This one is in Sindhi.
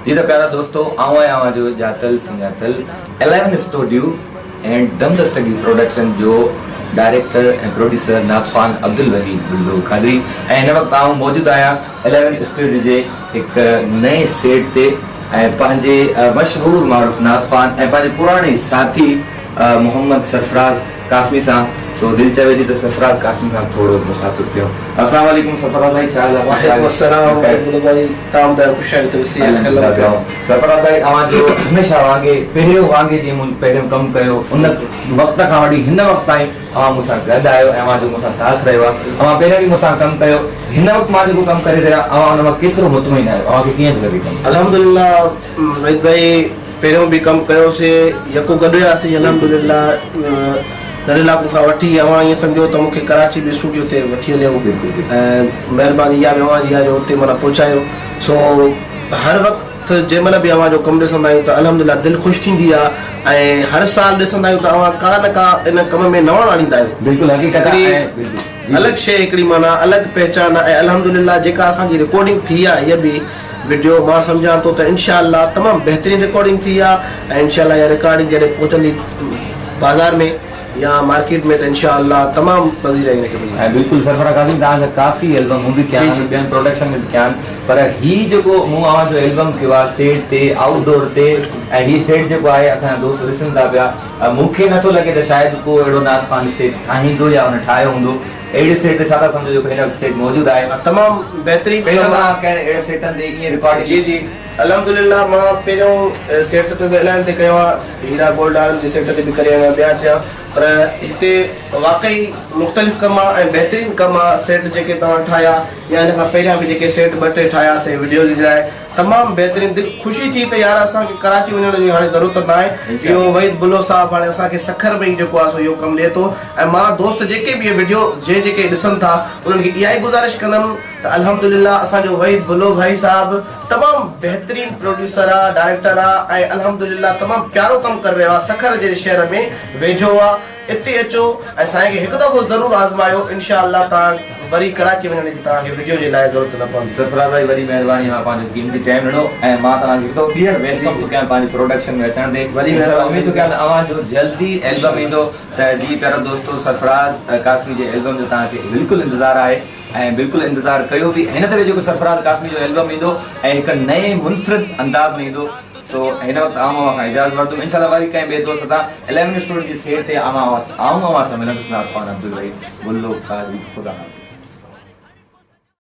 جي ته پيارا دوستو آئون آهيان اوهان جو ڄاتل سڃاتل اليون اسٽوڊيو اينڊ دم دستگير پروڊڪشن جو ڊائريڪٽر ۽ پروڊيوسر نعت خوان عبدالوحيد بلو قادري ۽ هن وقت آئون موجود آهيان اليون اسٽوڊيو جي هڪ نئين سيٽ تي ۽ پنهنجي مشهور معروف نعت خوان ۽ پنهنجي پراڻي ساٿي محمد سرفراز قاسمي سان سو دل چوي ٿي ته سرفراز قاسمي سان ٿورو مخاطب ٿيون. السلام عليڪم سرفراز ڀائي ڇا حال آهي خوش وعليڪم السلام ورحمة الله توهان ٻڌايو خوش آهيو ته سي خير الحمدلله سرفراز ڀائي اوهان جو هميشه وانگي پهريون وانگي جيئن مون پهريون ڪم ڪيو ان وقت کان وٺي هن وقت تائين اوهان مون سان گڏ آهيو ۽ اوهان جو مون سان ساٿ رهيو آهي اوهان پهريان به مون سان ڪم ڪيو هن وقت مان جيڪو ڪم ڪري رهيو آهيان اوهان ان مان ڪيترو مطمئن آهيو اوهان کي ڪيئن ٿو لڳي ڪم. الحمدلله وحيد ڀائي پهريون به ڪم ڪيوسي يڪو گڏ هياسين الحمدلله ننڍي لاڪون کان وٺي اوهان ائين سمجهو ته مون کي ڪراچي به اسٽوڊيو تي وٺي هليو ۽ مهرباني اها به اوهان جي آهي جو اتي معنيٰ پهچايو سو هر وقت جنهن مهل به اوهان جو ڪم ڏسندا آهيون ته الحمدلله دل خوش ٿيندي آهي ۽ هر سال ڏسندا آهيون ته اوهان ڪا نه ڪا ان ڪم ۾ نواڻ آڻيندا آهيو بلڪل حقيقت آهي ۽ بلڪل هڪڙي الڳ شيء هڪڙي معنيٰ الڳ پهچان ۽ الحمدلله جيڪا اسان جي رڪارڊنگ ٿي آهي هيء به وڊيو مان سمجهان ٿو ته انشاء الله تمام بهترين رڪارڊنگ ٿي آ ۽ انشاء الله اها رڪارڊنگ جڏهن پهچندي بازار ۾ يا مارڪيٽ ۾ ته انشاء الله تمام پذيرائي ان کي ملندي. ۽ بلڪل سرفراز قاسم توهان جا ڪافي البم مون به ڪيا آهن ٻين پروڊڪشن ۾ به ڪيا آهن پر هي جيڪو مون اوهان جو البم ڪيو آهي سيٽ تي آئوٽ ڊور تي ۽ هي سيٽ جيڪو آهي اسان جا دوست ڏسن ٿا پيا مون کي نٿو لڳي ته شايد ڪو اهڙو نعت خوان سيٽ ٺاهيندو يا ان ٺاهيو هوندو اهڙي سيٽ تي ڇا ٿا سمجهو جيڪو هن وقت سيٽ موجود آهي. تمام بهترين پهريون توهان ڪنهن اهڙي سيٽن تي ائين رڪارڊنگ. جي جي الحمدلله مان پهريون سيٽ تي به الائن تي ڪيو آهي هيرا گولڊ آرم جي سيٽ تي به ڪري آيو آهيان ٻيا ٽيا پر هتي واقعي مختلف ڪم آهي ۽ بهترين ڪم آهي سيٽ جيڪي توهان ٺاهيا يا ان کان پهريان به جيڪي سيٽ ٻه ٽي ٺاهيا سين وڊيوز جي لاء تمام بهترين دل خوشي ٿي ته يار اسان کي ڪراچي وڃڻ جي هاڻي ضرورت ناهي اهو وحيد بلو صاحب هاڻي اسان کي سکر ۾ ئي جيڪو آهي سو اهو ڪم ڏئي ٿو ۽ مان دوست جيڪي به اهي وڊيو جي جيڪي ڏسن ٿا انهن کي اها ئي گذارش ڪندم ته الحمدلله اسان جو وحيد بلو ڀائي صاحب تمام بهترين پروڊيوسر آ ڊائريڪٽر آ ۽ الحمدلله تمام پيارو ڪم ڪري رهيو آ سکر جهڙي شهر ۾ ويجهو آ اتي اچو ۽ سائين کي هڪ دفعو ضرور آزمايو انشاء الله توهان وري ڪراچي وڃڻ جي توهان کي وڊيو جي لاء ضرورت نه پوندي. سرفراز ڀائي وڏي مهرباني اوهان پنهنجو قيمتي ٽائيم ڏنو ۽ مان توهان کي هڪ دفعو ٻيهر welcome ٿو ڪيان پنهنجي پروڊڪشن ۾ اچڻ تي انشاء الله اميد ٿو ڪيان ته اوهان جو جلدي البم ايندو ته جي پيارا دوستو سرفراز قاسمي جي البم جو توهان کي بلڪل انتظار آهي ۽ بلڪل انتظار ڪيو به هن دفعي جيڪو سرفراز قاسمي جو البم ايندو ۽ هڪ نئين منفرد انداز ۾ ايندو سو هن وقت آئون اوهان کان اجازت وٺندم انشاء الله وري ڪنهن ٻئي دوست سان اليون اسٽوڊيو جي سيٽ تي آئون اوهان سان ملندس نعت خوان عبدالوحيد بلو قاضي خدا حافظ.